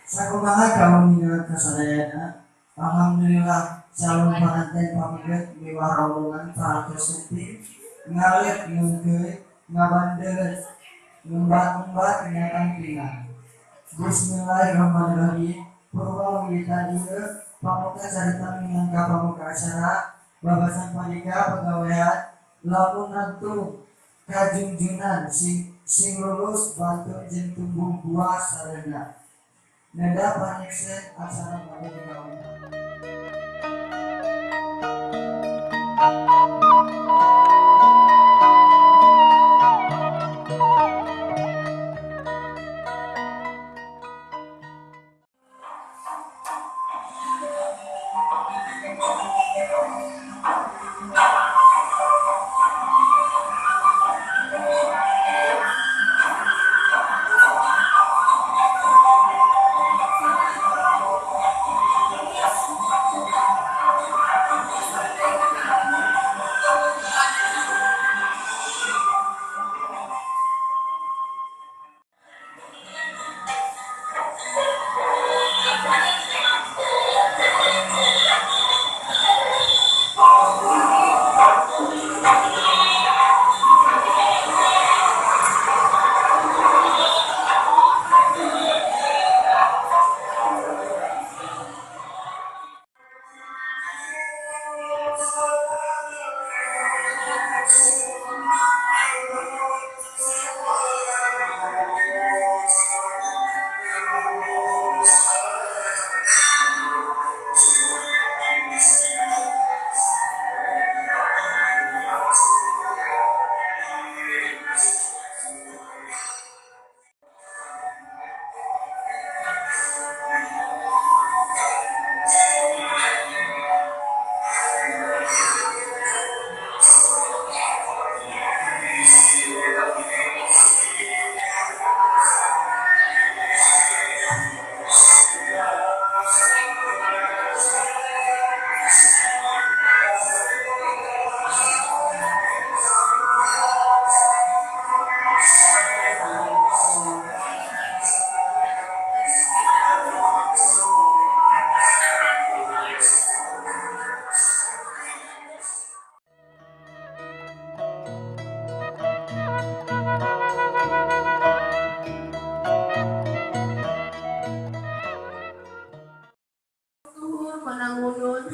Sakumaha kauninga kasadayana? Alhamdulillah calon panganten pameget miwah rombongan parantos sumping ngalet ngeungkeut ngabandeureut ngembat-ngembat nyatang pinang. Bismillahirrahmanirrahim. Purwa wiwitan ieu pamuka carita minangka pamuka acara babasan pandika pagawean lamun nangtung kajungjunan sing lulus bantun jeung tumbuh buah sarena. Neda panyeksen acara bade digawe.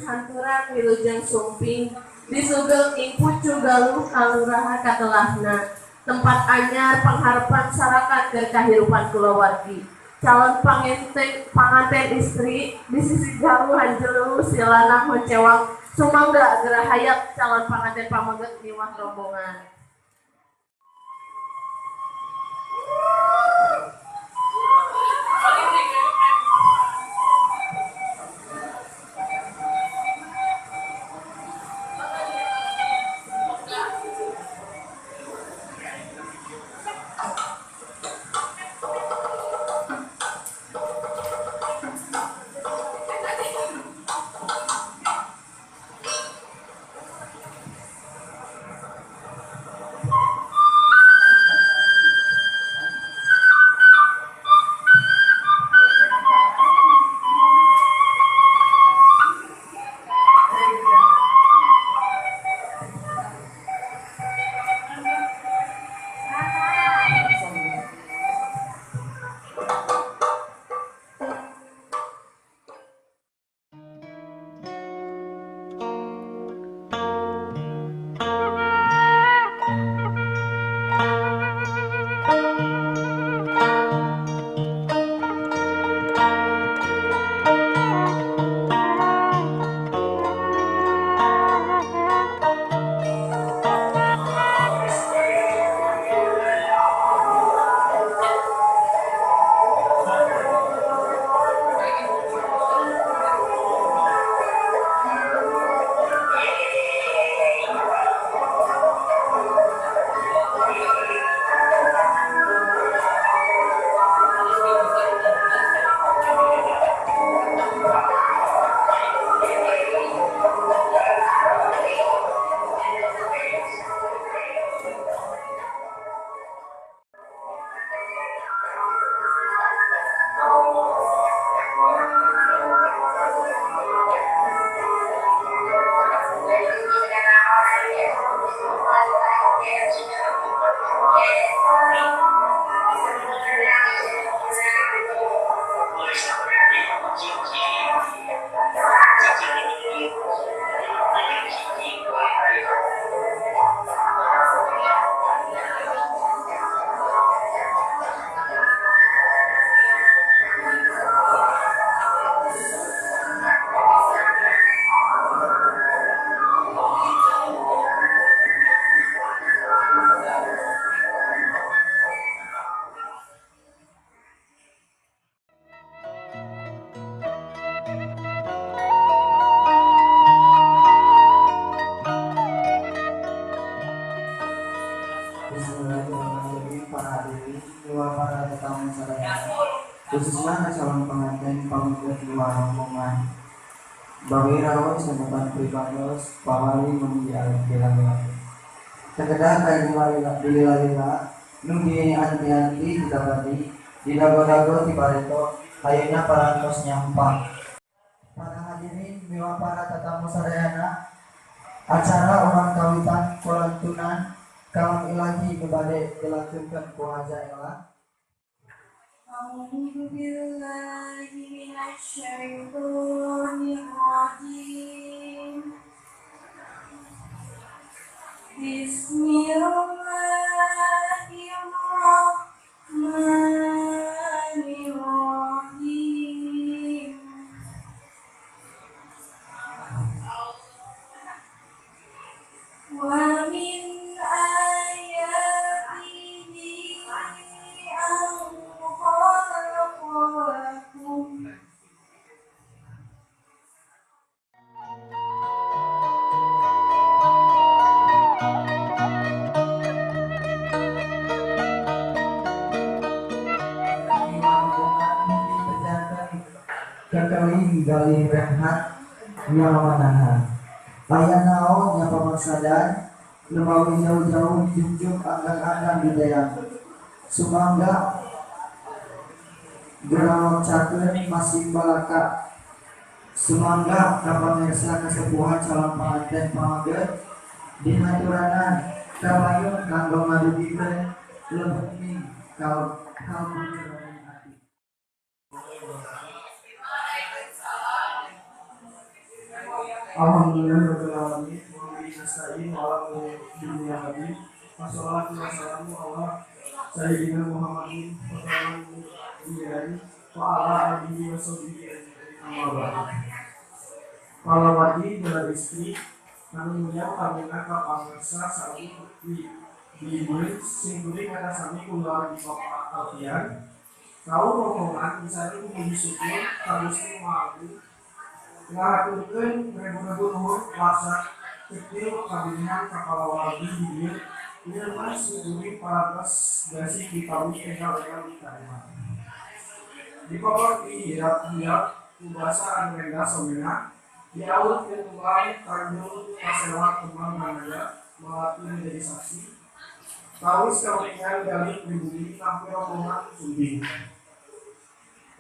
Hanturan wilujeng sumping disugel ing pucuk galuh kalurahan katelahna tempat anyar pangharepan sarakan keur kahirupan kulawargi calon panganten istri di sisi galuh hanjelu silanang honcewang sumangga gerahayap calon panganten pameget miwah rombongan. Bismillahirrahmanirrahim. Para hadirin, dua para tetamu sadaya, khususnya calon pengantin pamungkas dua rombongan. Bagi rawuh semeton pribados pawali menuju bilang-bilang. Sekedar kayak dilila-lila, nu di anti-anti ditabadi, di dago-dago di bareto, ayeuna parantos nyampah. Para hadirin, miwa para tetamu sadayana, acara urang kawitan kolantunan kalam ilahi nu bade dilantunkeun ku Haja Ella. A'udzu billahi minasyaitonir rajim. Bismillahirrahmanirrahim. Wa min ayatihi an khalaqa lakum kekeling galih rehat nyamanahan. Aya naon nya pamaksadan lemawi jauh-jauh dijunjung anggang-anggang di dayang. Sumangga gerawang cakeun masing balaka. Sumangga ka pamirsa kasepuhan calon panganten pamaget dihaturanan kabayun kanggo ngadugikeun lebetning kalbu jeroning ati. Alhamdulillah rabbil alamin wa bihi nasta'in wa ala dunya habib. Wassalatu wassalamu ala sayyidina Muhammadin wa ala alihi wa sahbihi ajma'in. Amma ba'd. Palawati dalam istri anu mulia pamina ka pangersa sareng di diibuin sing kuring kata sami kulawargi Bapak Alfian. Kaum rombongan misalnya ku puji syukur ka Gusti Maha Agung ngahaturkeun rebu-rebu nuhun laksa kecil kabinihan ka palawargi di dieu ieu mah suguri parantos gasi dipami enggal-enggal ditarima. Dipapar di hiap-hiap ku basa anu endah somena diawet ke tulang tanjung pasewat kembang managa melati menjadi saksi tawis kauningan galih pribumi nampi rombongan sumbing.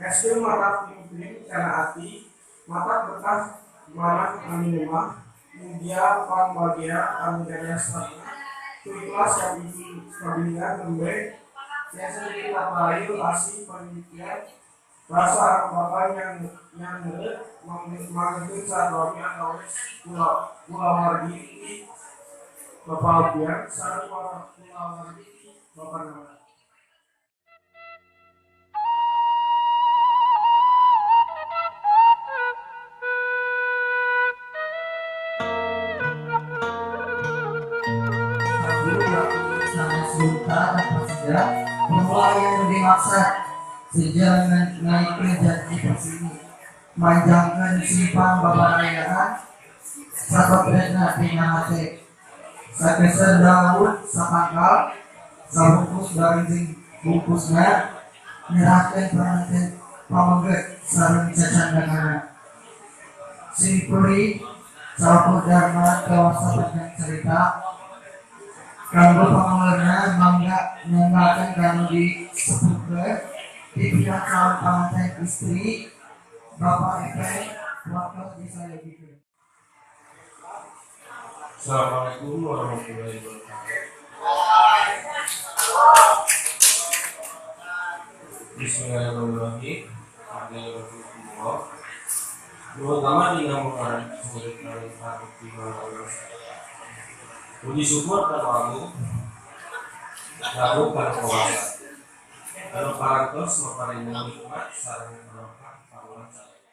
Eskeun matak pimpin kana ati matak betah manah anu lemah mugia pangbagia anu gadah satna ku ikhlas kabiningan nembe tiasa dipaparayu asih penelitian rasa anu bapa yang nyangeureut mangeukeun sadomi atawis kulawargi ti Bapak Alfian sareng kulawargi ti Bapak Nana. Bermula yang dimaksud sejalan naiknya janji persini manjangkan simpang babarayaan sakotretna tina hate sakeser daun sapangkal sabungkus barinjing bungkusna nyerahkeun panganten pameget sareng cacandakana simpuri salaku dharma kawasa panjang cerita kanggo pangalerna mangga nyanggakeun kanu disebutkeun di pihak calon panganten istri Bapak Epe wakil disayogikeun. Assalamualaikum warahmatullahi wabarakatuh. Bismillahirrahmanirrahim. Terutama di nama puji syukur kana agung lalu kana kawasa anu parantos maparina nikmat sareng barokah paruan sadaya.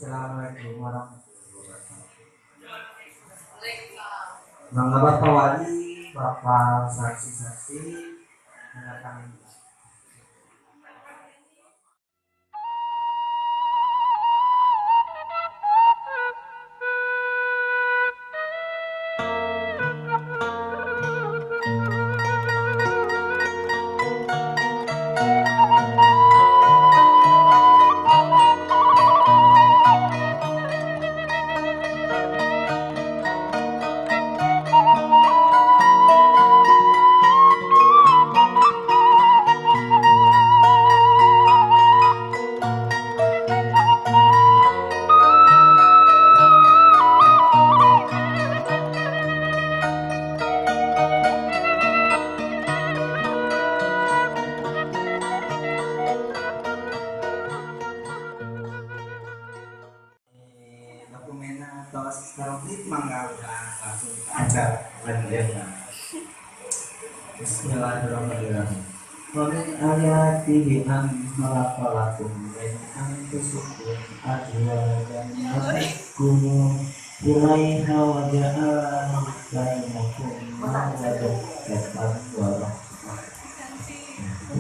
Assalamualaikum warahmatullahi wabarakatuh. Mangga Bapak Wali, Bapak saksi-saksi mendatangi. Bismillahirrahmanirrahim. Wa min ayatihi an khalaqalakum min anfusikum azwajan litaskunu ilaiha wa ja'ala bainakum mawaddatan wa rahmah.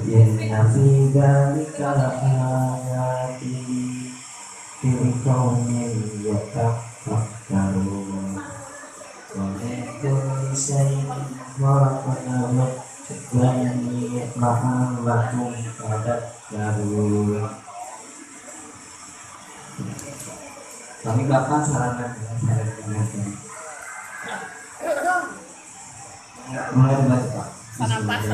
Inna fi dzalika laayatin liqaumin yatafakkarun. Wa min kulli syai'in khalaqna zawjayn la'allakum tadhakkarun. Kami bakal sarankan dengan saran. Mulai dibaca Pak. Sanapas.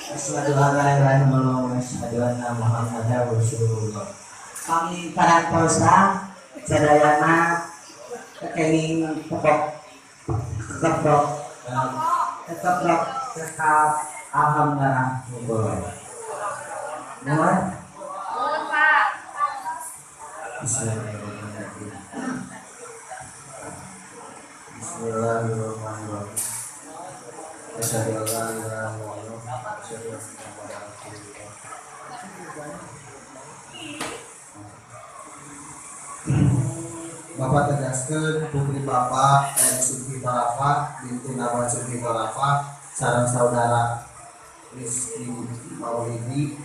Asyhadu an la ilaha illallah wa asyhadu anna Muhammadar Rasulullah. Kami parantosa sadayana kenging tepok tepok tetap tetap alhamdulillah. Mulai. Mohon Pak. Bismillahirrahmanirrahim. Bismillahirrahmanirrahim. Asyhadu an la ilaha illallah wa asyhadu anna Muhammadar Rasulullah. Bapak tegaskeun putri Bapak M. Sugi Barafa binti Nawan Sugi Barafa sareng saudara Rizky Maulidi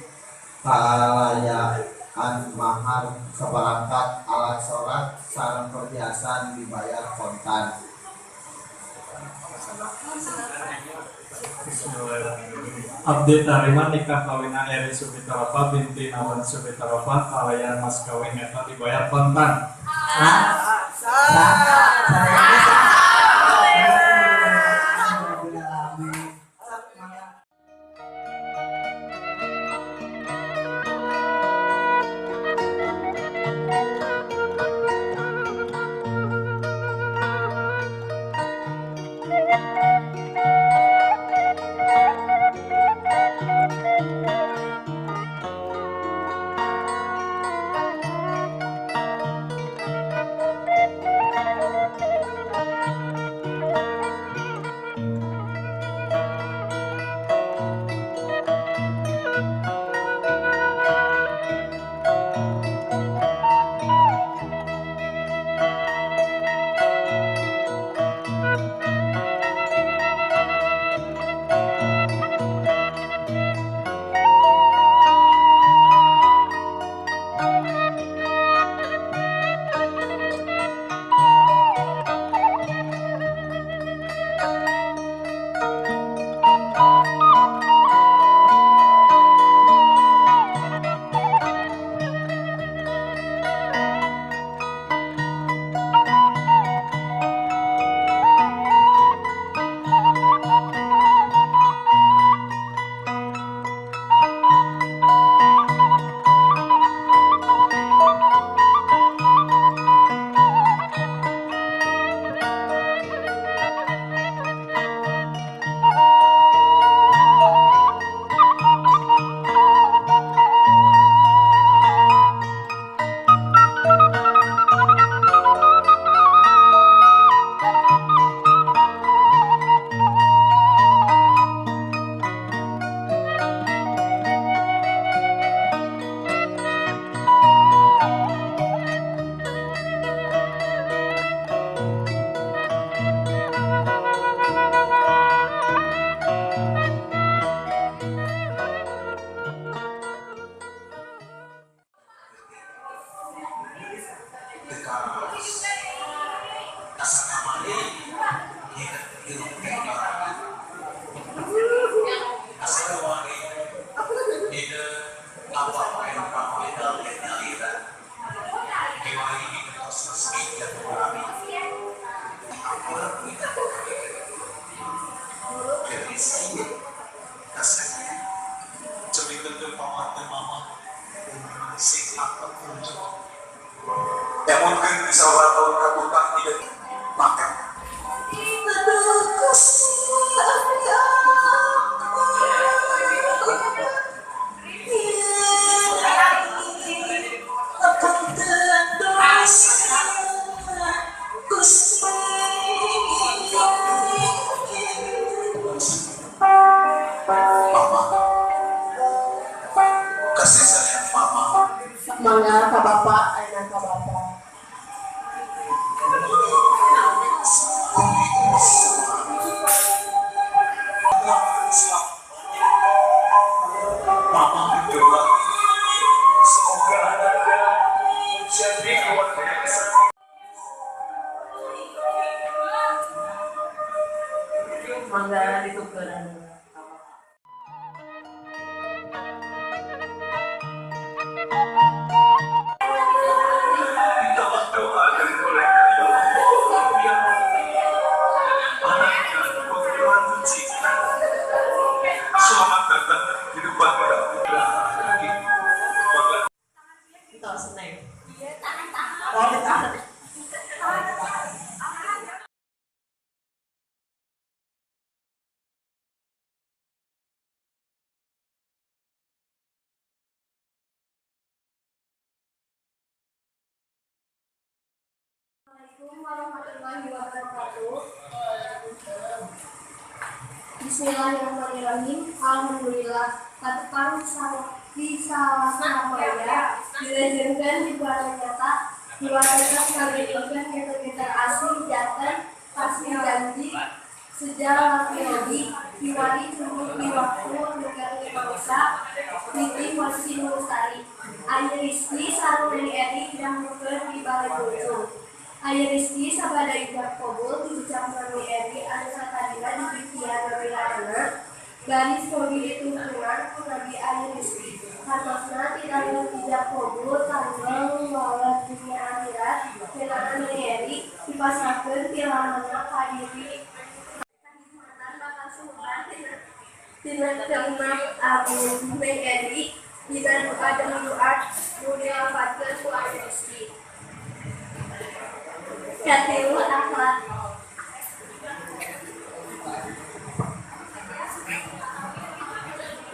kalayaan mahar seperangkat alat sholat sareng perhiasan dibayar kontan. Abdi tarima nikah kawin Eri Sumitarafa binti Nawan Sumitarafa kalayan mas kawin eta dibayar kontan. Thank you. Mangga ka bapak, ayeuna ka bapak. Mangga ditukeran ka bapak. Entos neng. Oh, ditahan. Assalamualaikum warahmatullahi wabarakatuh. Bismillahirrahmanirrahim. Alhamdulillah. Katukang di salah Surabaya dilajengkeun di buana nyata diwariskan ngabetulkeun geter-geter asli janten pasti janji sejarah laki kiwari cukup di waktu negara bangsa niti posisi lestari. Aya Rizky sareng Neni Eri didahulukeun di Balai Bojong. Aya Rizky sabada ijab kabul diucap Nani Eri anu satadina dibitian Nabi garis mobil ditungtungan ku Nabi Aya Rizky. Hartosna tina ijab kabul tanggal walat dunia akhirat ngeunaan Nani Eri dipasrahkeun ti lamana ka diri kahikmatan bakal suhuban tina keumat Abu Neng Eri dina doa demi doa nu dilafatkeun ku Aya Rizky. Katilu akhlak.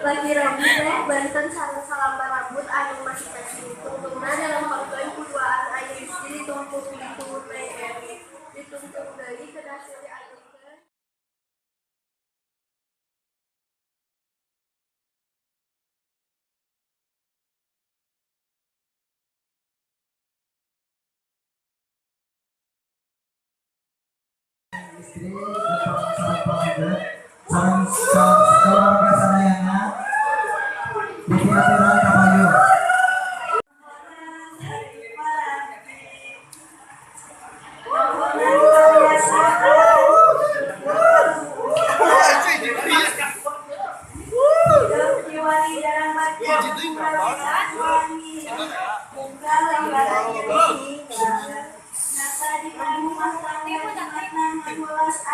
Lagi Robi teh banten sareng salambar rambut anu masing-masing. Tungtungna dilempengkeun ku duaan Aya Rizky ditungtung dituhun Neng Eri. Ditungtung deui kedah silih agengkeun. Istri sareng pangageut sareng keluarga sadayana ditiatiran ka payun.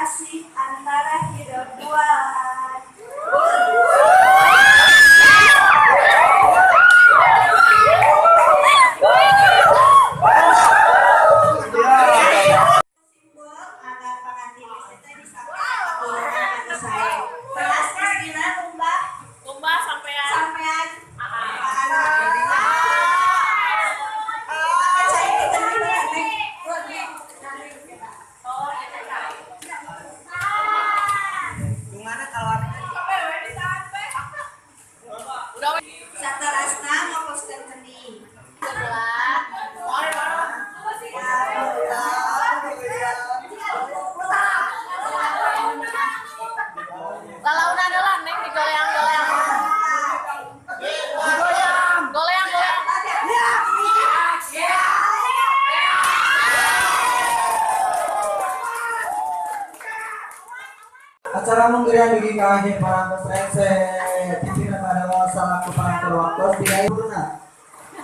Asih antara hidup buat. Acara munggirian dugi ka akhir parantos rengse pimpinan pada salaku pangatur waktos dina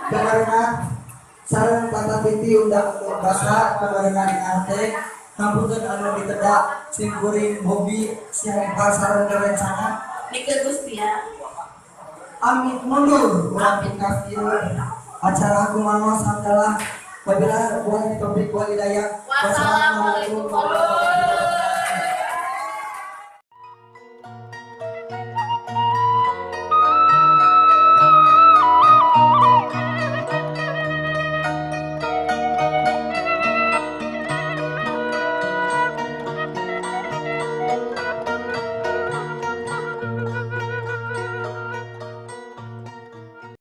kamarina sareng tata titi undang basa kamarina dina hate hampunten anu ditedak sim kuring hobi siang sareng rencana Nike Gustia amit mundur urang pingkas ieu acara kumaha adalah wabillahi taufiq wal hidayah. Wassalamualaikum warahmatullahi wabarakatuh.